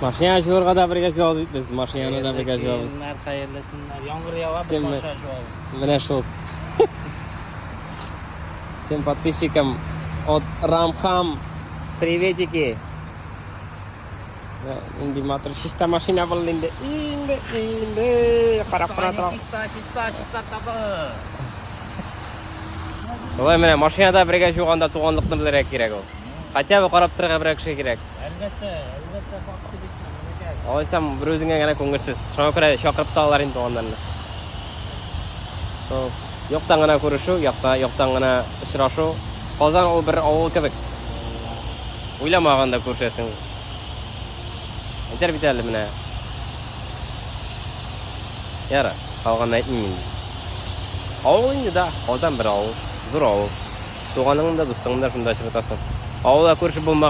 Машина җуарга да бергә җуабыз бит без, машинаны да бергә җуабыз. Көннәр, хәерле көннәр. Яңгыр ява, без Всем машина җуабыз. Менә шул. Всем подписчикам от Рамхам приветики. Инде матур чиста машина булды инде. Инде, инде карап кына торам. Чиста, чиста, чиста табы. Шулай менә машинада бергә жуганда туганлыкны белергә кирәк ул. Хотя бы карап торырга берәр кеше кирәк. Әлбәттә, әлбәттә, хак сөйлисең, әнекәй. Алайсам бер үзеңә генә күңелсез. Шуңа күрә чакырып та алалар инде туганнарны. Шул юктан гына күрешү, якта юктан гына очрашу. Казан ул бер авыл кебек. Уйламаганда күрешәсең. Әйтәр бит әле менә. Яра, калганын әйтмим инде. Авыл инде да, Казан бер авыл, зур авыл. Туганыңны да, дустыңны да шунда очратасың. Авылда күрешеп булмаган.